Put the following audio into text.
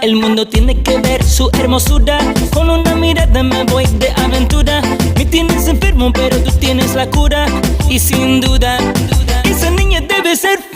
El mundo tiene que ver su hermosura. Con una mirada me voy de aventura. Me tienes enfermo, pero tú tienes la cura. Y sin duda, esa niña debe ser.